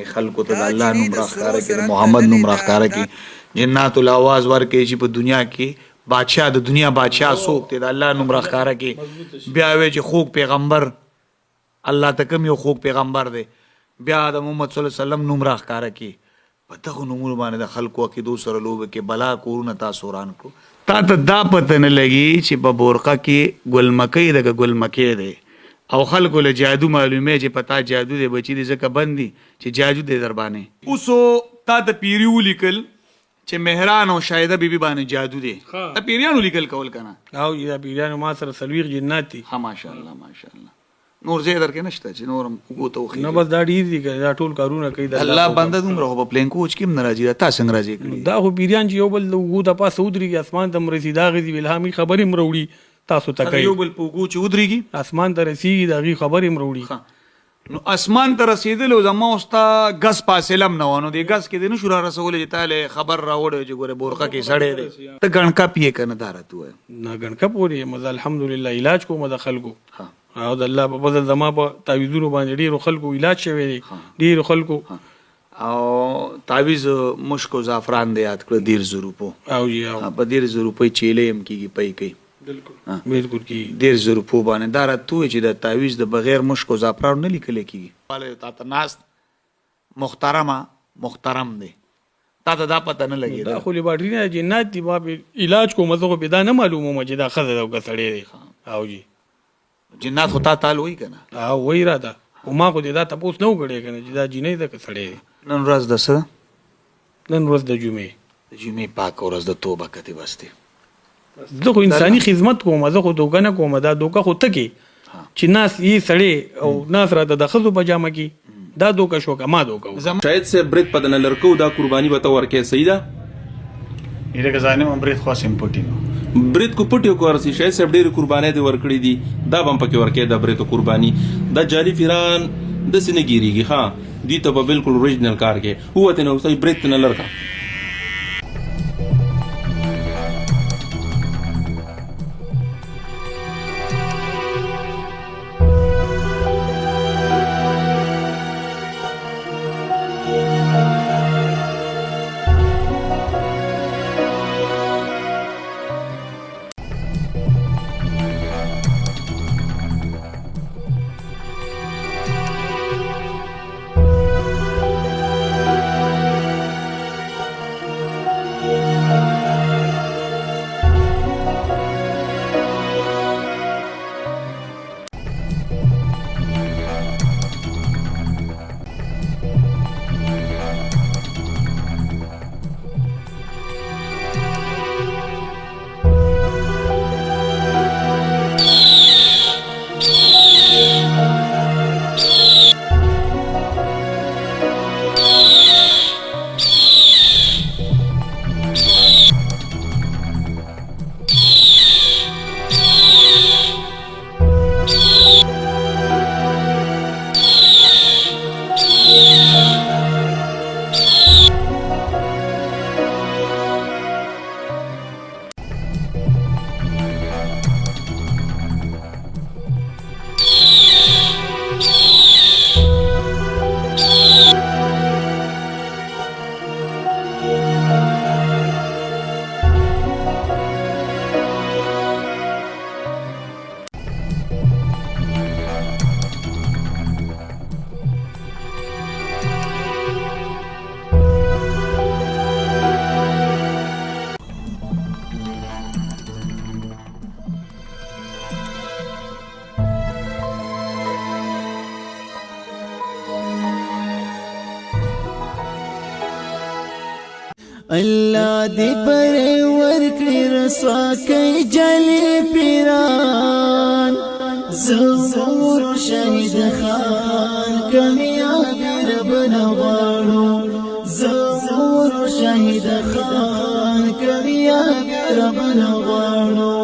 خلکو ته دا د الله جینۍ نوم د سرو راښکاره کړي، د سرک ته محمد تللې نوم ده، راښکاره دا. کړي، جناتو له اواز ورکړي چې په دنیا کې بادشاه د دنیا بادشاه څوک دی، د الله نوم راښکاره کړي، بیا وایي چې خوږ پیغمبر الله ته کوم یو خوږ پیغمبر دی، بیا د محمد صلی الله علیه وسلم نوم راښکاره کړي. په دغو نومونو باندې د خلکو عقیدو سره لوبې کې بلا کورونه تاسو وران کړو. تاته دا پته نه لګي چې په بورقه کې ګل مکۍ ده که ګل مکۍ دی او خلکو له جادو معلومې چې په تا جادو دی بچي دې ځکه بند دي چې جادو دی دربانې. اوس تاته پیري ولیکل چې مهران او شاهده بي بي باندې جادو دی دا پیریانو لیکل کول کنه. او جی دا پیریانو ما سره 40 جنات دي. ښه ماشاءالله ماشاءالله. نور ځای درکې نشته چې نور هم اوږو ته وخېژې. نه بس دا ډېر دي کنه دا ټول کارونه کوي د الله بنده دومره خو په پلین کوچ کې هم نه راځي دا تا څنګه راځي کړي. دا خو پیریان چې یو بل د اوږو د پاسه ودرېږي اسمان ته هم رسي دا هغسې الهامي خبرې هم راوړي تاسو ته کوي. یو بل په اوږو چې ودرېږي اسمان ته رسېږي د هغې خبرې هم راوړي. ښه نو اسمان ته رسېدل او زما او ستا ګز فاصله هم نه وه نو دې ګز کې دې نه شو را رسولی چې تا له خبر راوړی چې ګورې بورقه کې سړی دی. ته ګڼکپ یې که نه دا راته ووایه. نه ګڼکپ ولې یم زه الحمدلله علاج کوم د خلکو. او د الله په فضل زما په تعویذونو باندې ډیرو خلکو علاج شوی دی ډیرو خلکو. او تعویذ مشک او زعفران دی یاد کړه دیر زرو روپو او جی او په دیر زرو روپۍ چیلې هم کیږي پي کوي بالکل بالکل کیږي دیر زرو روپو باندې دا راته ووایه چې دا تعویذ د بغیر مشک او زعفرانو نه لیکل کیږي. واله تاته ناست مخترمه مخترم دی تاته دا پته نه لګیده. دا خو لیبارټری نه جنات دي ما پې علاج کوم زه خو پې دا نه معلوموم چې دا ښځه ده او که سړی دی او جی. جنات خو تا تال وایي که نه؟ او وایي راته خو ما خو دې دا تپوس نه و کړی که نه چې دا جینۍ ده که سړی دی. نن ورځ د څه ده؟ نن ورځ د جمعې. د جمعې پاکه ورځ ده توبه کتې بس دی. زه خو انساني خدمت کوم زه خو دوکه نه کوم دا دوکه خو ته کې چې ناس یې سړی او ناس راته د ښځو په جامه کې دا دوکه شو که ما دوکه وکړه. شاهد صاحب برید په دنه لرکو دا قربانی به ته ورکې صحیح ده. لکه ظالم هم برید خو هسې هم پټي نو. برید کو پټي کو ورسي شاهد صاحب ډېرې قربانۍ دې ورکړي دي دا به هم پکې ورکې د بریتو قرباني دا جعلي پیران داسې نه ګیریږي ښه دوی ته به بالکل اوریجنل کار کې ووتې نه استاد برید نه لرکه. الله دې پر ورکړي رسوا کوي جلي پیران زمور شهید خان کامیاب رب نه غواړو زمور شهید خان کامیاب رب نه غواړو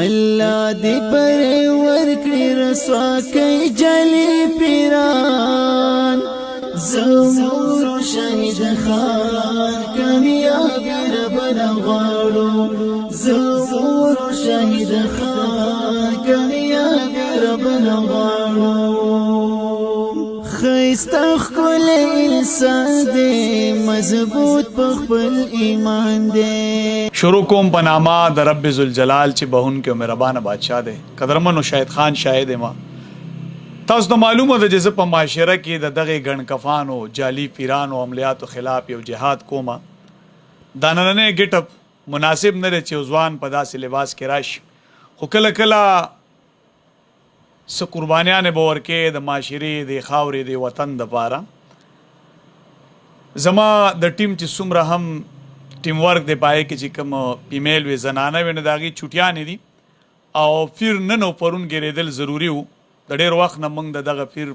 الله دې پر ورکړي رسوا کوي جلي پیران زمور شهید خان کامیاب رب نه غواړو زمور شهید خان کامیاب رب نه غواړو خیسته ښکلی انسان دی، مضبوط په خپل ایمان دی. شروع کوم په نامه د رب ذوالجلال چې بهونکی او مهربانه بادشاه دی. قدرمنو شاهد خان شاهد یم. تاسو ته معلومه ده چې زه په معاشره کې د دغې ګڼکفانو، جعلي پیرانو او عملیاتو خلاف یو جهاد کوم. دا نننی ګیټ اپ مناسب نه دی چې یو ځوان په داسې لباس کې راشي، خو کله کله څه قربانیانې به ورکې د معاشرې، د خاورې، د وطن دپاره. زما د ټیم چې څومره هم ټیم ورک دی، په هغې کې چې کوم فیمیل وي، زنانه وي، نو د هغې چوټیانې دي او پیر نن او پرون ګیرېدل ضروري وو. د ډېر وخت نه موږ د دغه پیر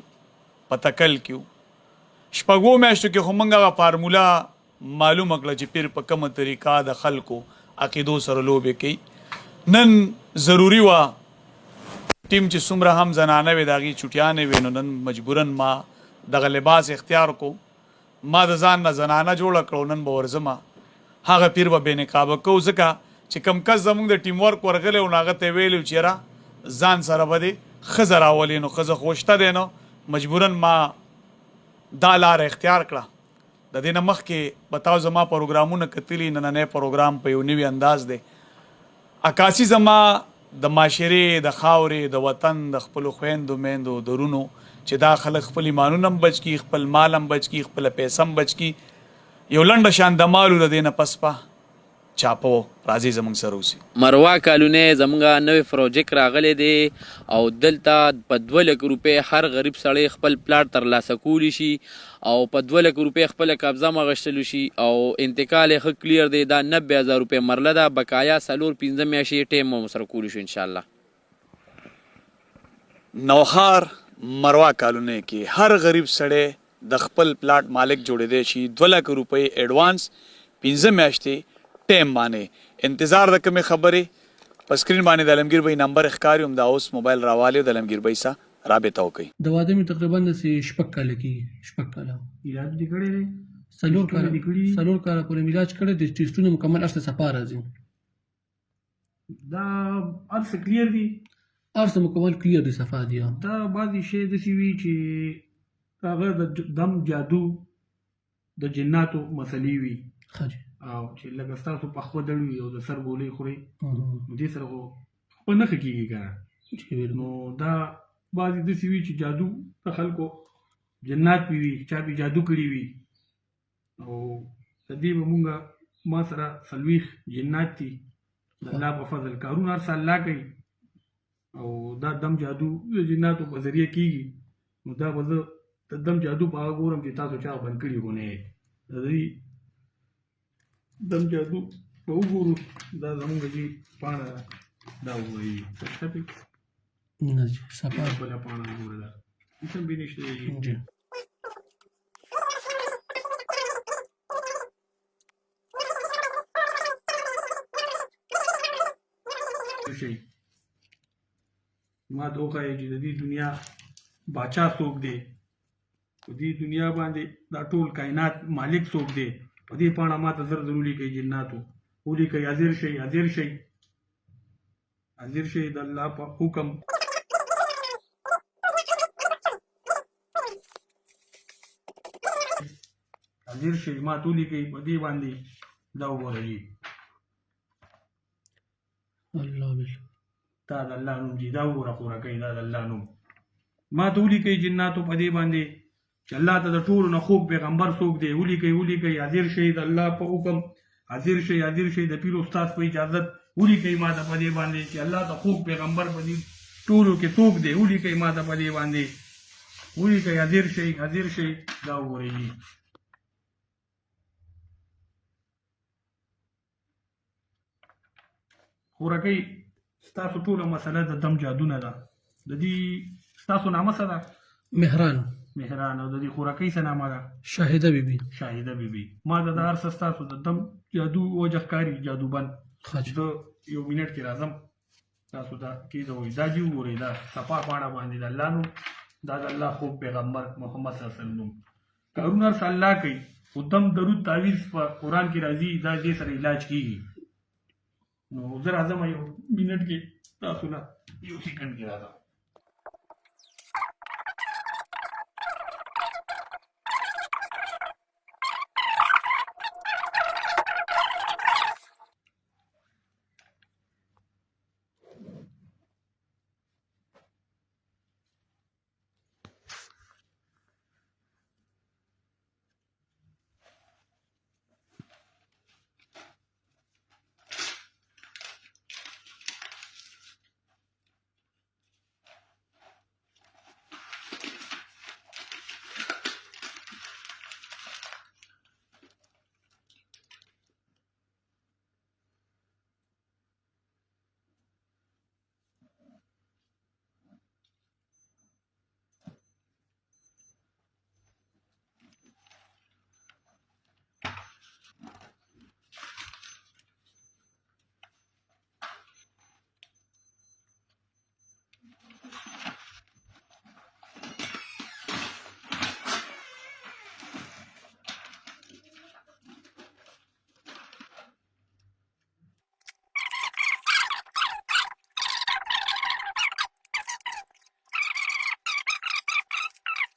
په تکل کې وو. شپږو میاشتو کې خو موږ هغه فارموله معلومه کړه چې پیر په کومه طریقه د خلکو عقیدو سره لوبې کوي. نن ضروري وه ټیم چې څومره هم زنانه وي، د هغې چوټیانې وي، نو نن مجبوراً ما دغه لباس اختیار کو. ما د ځان نه زنانه جوړه کړه او نن به ورځمه هغه پیر به بې نقابه کوو، ځکه چې کوم کس زموږ د ټیم ورک ورغلی و، نو هغه ته یې ویلي و چې یاره ځان سره به دې ښځه راولې، نو ښځه خو شته دی، نو مجبوراً ما دا لاره اختیار کړه. د دې نه مخکې به تاسو زما پروګرامونه کتلي، نننی پروګرام په یو نوي انداز دی. عکاسي زما د معاشرې، د خاورې، د وطن، د خپلو خویندو میندو د ورونو چې دا خلک خپل ایمانونه هم بچ کړي، خپل مال هم بچ کړي، خپله پیسه هم بچ کړي. یو لنډه شان دمالو د دې نه پس په چاپو راځي زمونږ سره اوسي. مروا کالونی زمونږ نوی پروجیکټ راغلی دی او دلته په 2 لکه روپۍ هر غریب سړی خپل پلاټ ترلاسه کولی شي او په 2 لکه روپۍ خپله قبضه هم اخیستلی شي او انتقال یې ښه کلیر دی. دا 90,000 روپۍ مرله ده، بقایا 4-5 میاشتې ټایم هم سره کولی شو انشاءالله. نوښار مروا کالونی کې هر غریب سړی د خپل پلاټ مالک جوړېدی شي. 2 لکه روپۍ اډوانس، 5 میاشتې ټایم باندې. انتظار د کومې خبرې؟ په سکرین باندې د عالمګیر بھائی نمبر ښکاري، همدا اوس موبایل راوالي او د عالمګیر بھائی سره رابطه وکړئ. د واده مې تقریبا داسې 6 کاله کېږي، 6 کاله. علاج دې کړی دی؟ څلور ټیسټونه کاله، دې کړي دي؟ 4 کاله پورې مې علاج کړی دی، ټیسټونه مکمل هر څه صفا راځي. دا هر څه کلیر دي؟ هر څه مکمل کلیر دي، صفا دي. دا بعضې شی داسې وي چې هغه د دم جادو د جناتو مسلې وي. ښه جي. او چې لکه ستاسو په خپه دړ وي او د سر ګولۍ خورئ، نو دې سره خو خپه نه ښه کېږي که نه. نو دا بعضې داسې وي چې جادو د خلکو جنات پې وي، چا پې جادو کړي وي، او د دې به مونږ ما سره 40 جنات دي د الله په فضل، کارونه هر څه الله کوي او دا دم جادو د جناتو په ذریعه کېږي. نو دا به زه د دم جادو په هغه ګورم چې تاسو چا بند کړي خو نه یې. د دې دم جادو به وګورو. دا زمونږ چې پاڼه ده دا وګورئ، څه شته پې؟ نه جي، صفا. بله پاڼه وګوره، دا هېڅ هم پې نشته دی. جي. شي ما ته وښایه چې د دې دنیا باچا څوک دی، په دې دنیا باندې دا ټول کائنات مالک څوک دی. په دې پاڼه ما ته زر زر ولیکئ جناتو، ولیکئ حاضر شئ، حاضر شئ، حاضر شئ د الله په حکم. حاضر شئ، ما ته ولیکئ په دې باندې. دا وګورئ، الله بالله، دا د الله نوم دی. دا وګوره خورکۍ، دا د الله نوم. ما ته ولیکئ جناتو په دې باندې چې الله ته د ټولو نه خوږ پیغمبر څوک دی. ولیکئ، ولیکئ، حاضر شئ د الله په حکم، حاضر شئ، حاضر شئ د پیر استاد په اجازت. ولیکئ ما ته په دې باندې چې الله ته خوږ پیغمبر په دې ټولو کې څوک دی. ولیکئ ما ته په دې باندې، ولیکئ، حاضر شئ، حاضر شئ. دا وګورئ، خورکۍ ستاسو ټوله مسله د دم جادو نه ده. د دې ستاسو نامه څه ده؟ مهران. مهران. او د دې خورکۍ څه نامه ده؟ شاهده بیبي. شاهده بیبي. ما ته د هر څه ستاسو د دم جادو وجه ښکاري، جادوبند. ښه جي. زه یو منټ کې راځم، تاسو دا کېدوئ. دا جي وګورئ، دا صفا پاڼه باندې د الله نوم، دا د الله خوب پیغمبر محمد صلی الله علیه وسلم نوم. کارونه هر څه الله کوي، خو دم درود تعویذ په قرآن کې راځي، دا دې سره علاج کېږي. نو زه راځم یو منټ کې، تاسو له یو سیکنډ کې راځم.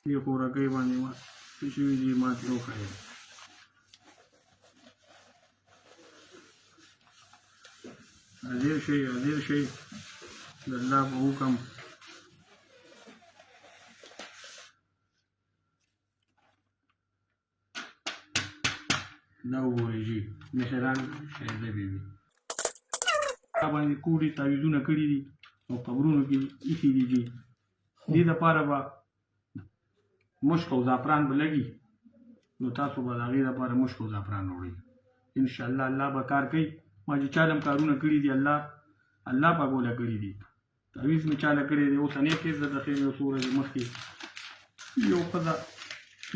دې خورکۍ باندې ما څه شوي دي ما ته وښایه. حاضر شئ، حاضر شئ، د الله په حکم. دا وګورئ جي، مهران شاهده بي بي دا باندې کوډې تعویذونه کړي دي او قبرونو کې ایښي دي جي. دې دپاره به مشک او زعفران به لګي، نو تاسو به د هغې دپاره مشک او زعفران راوړئ انشاءالله. الله به کار کوي. ما چې چا هم کارونه کړي دي، الله الله پاک وله کړي دي. تعویذ مې چاله کړی دی. اوسنی کیس درته ښیم. یو څو ورځې مخکې یو ښځه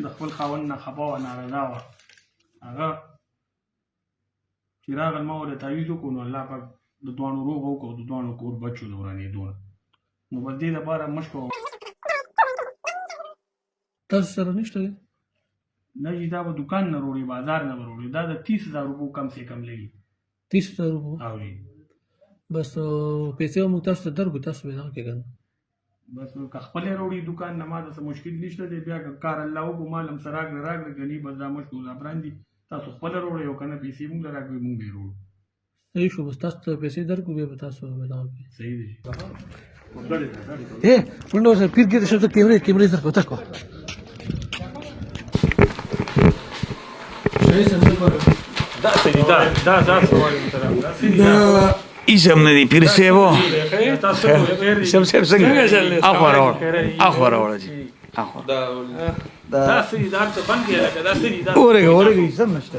د خپل خاوند نه خفه وه، ناراضه وه. هغه چې راغل، ما ورته تعویذ وکړو، نو الله پاک د دواړو روغه وکړو، د دواړو کور بچ شو د ورانېدو نه. نو بس دې دپاره مشک تاسو سره نشته دی؟ نه جي، دا به دوکان نه روړي، بازار نه به روړي. دا د 30,000 روپو کم سه کم لګي. 30,000 روپو؟ او جي. بس پیسې به موږ تاسو ته درکړو، تاسو به دغه کې کنه. بس که خپلې راوړي دوکان نه، ما ته څه مشکل نشته دی. بیا که کار الله وکړو، مال هم څه راکړه راکړه، که نه بس دا مشکل زعفران دي، تاسو خپله راوړئ، او که نه پیسې موږ له راکړئ، موږ به یې راوړو. صحیح شو، بس تاسو ته پیسې درکړو، بیا به تاسو به دغه کوئ. صحیح دی. اے منډه ورسره پیر کې شو ته کیمرې کیمرې سره کوته کو. دا څه دي؟ دا دا دا څه وایم تر دا ایسم نه دی پیر صاحب. ایسم صاحب څنګه؟ اخوا راوړه، اخوا راوړه جی، اخوا. دا دا څه دي؟ دا څه بند دی لکه دا څه دي؟ دا اورېږه، اورېږه، ایسم نشته.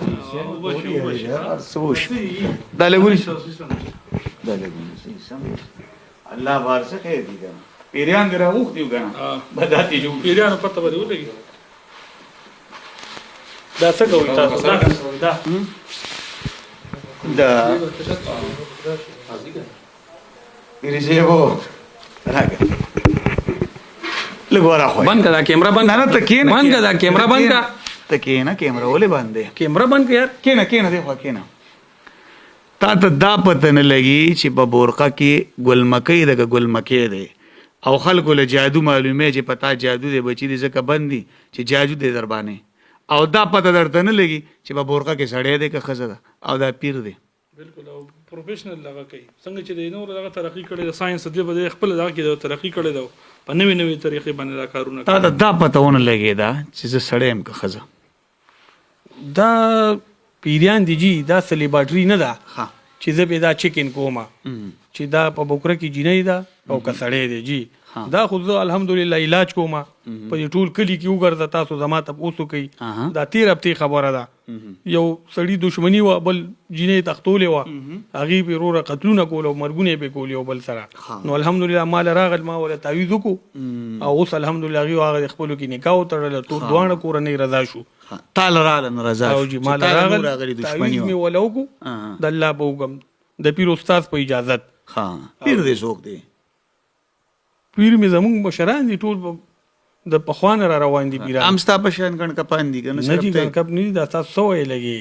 څه وشو؟ دا لګونی، دا لګونی ایسم نشته. الله بار څه خیر دي کنه؟ پیریان دې راغوښتي وو کنه، بداتې جوړ پیریانو پته به دې ولګي. دا څه کوئ تاسو؟ دا دا دا پیر صاحب راګه، لږ ورا خو بند کړه دا کیمره، بند. نه نه، ته کېنه. بند کړه دا کیمره، بند کړه. ته کېنه، کیمره ولې باندې؟ کیمره بند کړه یار. کېنه، کېنه، دی خوا کېنه. تا ته دا پته نه لګي چې په بورقه کې ګلمکۍ ده که ګلمکۍ دی، او خلکو له جادو معلومې چې په تا جادو دی بچی دی، ځکه بند دي چې جادو دی در باندې، او دا پته درته نه لګي چې په بورقه کې سړی دی که ښځه ده، او دا پیر دی. بالکل، او پروفیشنل دغه کوي. څنګه چې د نور دغه ترقی کړي، د ساينس دی په خپل دغه کې د ترقی کړي ده، په نوې نوې طریقې باندې دا کارونه. تا ته دا پته ونه لګېده چې زه سړی یم که ښځه؟ دا پیریان دي جی، دا څه لیبارټري نه ده ښه چې زه به دا چیک ان کوم چې دا په بوکره کې جینۍ ده او که سړی دی جی. دا خو زه الحمدلله علاج کوم. په دې ټول کلي کې وګرځه، تاسو زما تپوس وکړئ. دا تیر هفتې خبره ده، یو سړي دښمني وه، بل جینۍ تښتولې وه، هغې پې وروره قتلونه کول او مرګونه یې پې کول یو بل سره. نو الحمدلله ما له راغل، ما ورله تعویذ وکړو، او اوس الحمدلله هغې هغه د خپلو کې نکاح وتړله، ټول دواړه کورنۍ رضا شو. تا له راغله نو رضا او شو. جی، چې ما له تا له راغل نور راغلي تعویذ دښمني مې وه. وله وکړو د الله په حکم، د پیر استاد په اجازت. ښه، پیر دی څوک دی؟ پیر مې زمونږ مشران دي، ټول د پخوا نه را روان دي پیران. هم ستا په شان ګڼکپان دي که نه؟ نه صرف جي، ته؟ ګڼکپ نه دي. دا تاسو څه وایې لګي؟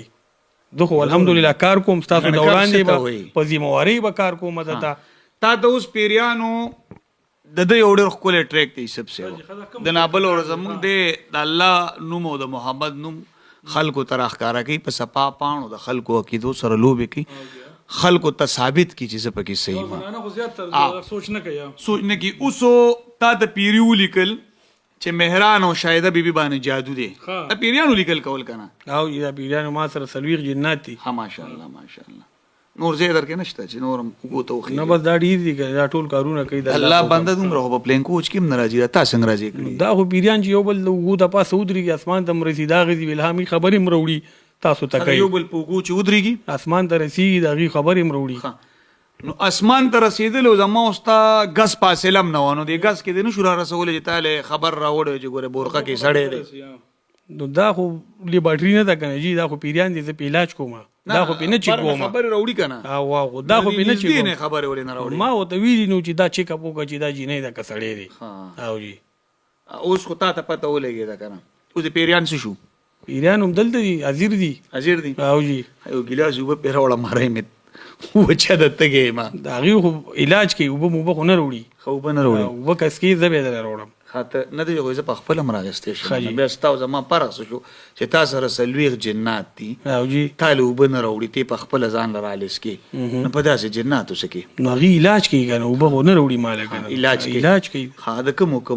زه خو الحمدلله کار کوم ستاسو د ګڼکپ وړاندې څه ته به وایي؟ په ذمهوارۍ به کار کوم درته. تا ته اوس پیریانو د ده یو ډېر ښکلی ټریک دی یوسف صاحب، د نابل ورځ زموږ دی د الله نوم او د محمد نوم خلکو ته راښکاره کوي، په صفا پاڼو د خلکو عقیدو سره لوبې کوي، خلکو ته ثابت کړي چې زه پکې صحیح یم. زنانه خو زیات تر سوچ نه کوي. سوچ نه کوي. اوس تا ته پیري ولیکل چې مهران او شاهده بیبي باندې جادو دی، دا پیریانو لیکل کول که نه؟ او دا پیریانو ما سره 40 جنات دي. ها، ماشاءالله ماشاءالله. نور ځای درکې نشته چې نور هم اوږو ته نه وخېږي؟ بس دا ډېر دي که دا ټول کارونه کوي د الله په حکم. بنده دومره خو په پلین کوچ کې هم نه راځي، دا تا څنګه راځي کړي؟ دا خو پیریان چې یو بل د اوږو د پاسه ودرېږي، اسمان ته هم رسي، دا هغې الهامي خبرې هم راوړي تاسو ته کوي. یو بل په اوږو چې ودرېږي اسمان ته رسېږي، د هغې خبرې هم راوړي. ښه، نو اسمان ته رسېدل او زما او ستا ګز فاصله هم نه وه، نو دې ګز کې دې نه شو را رسولی چې تا له خبر راوړی چې ګوره بورقه کې سړی دی؟ نو دا خو لیبارټري نه ده کنه جی، دا خو پیریان دي، زه پې علاج کوم، دا خو پې نه چک بر نه کوم. خبرې راوړي که نه؟ او واو، دا خو پې نه چک نږدې کوم. نه خبرې ولې نه راوړي؟ ما ورته ویلي نو چې دا چیک اپ وکړه چې دا جینۍ ده که سړی دی. او جی. اوس خو تا ته پته ولګېده که نه؟ اوس د پیریان څه شو؟ پیریان هم دلته دي، حاضر دي. حاضر دي؟ او جی. یو ګیلاس اوبه پرې راوړه، مارۍ مې وچه ده، تږی یم. د هغې خو علاج کوي، اوبه موبه خو نه راوړي. ښه، اوبه نه راوړي؟ اوبه که څکې زه به یې درله راوړم. ښه ته نه دی خو زه په خپله هم راغستی شم نو بیا ستا او زما فرق څه شو چې تا سره 40 جنات دي تا له اوبه نه راوړي ته په خپله ځان له رالېس کې نو په داسې جناتو څه کې؟ نو هغوی علاج کوي که نه اوبه خو نه راوړي ما له که نه علاج کوي علاج کوي. ښه د کومو کومو.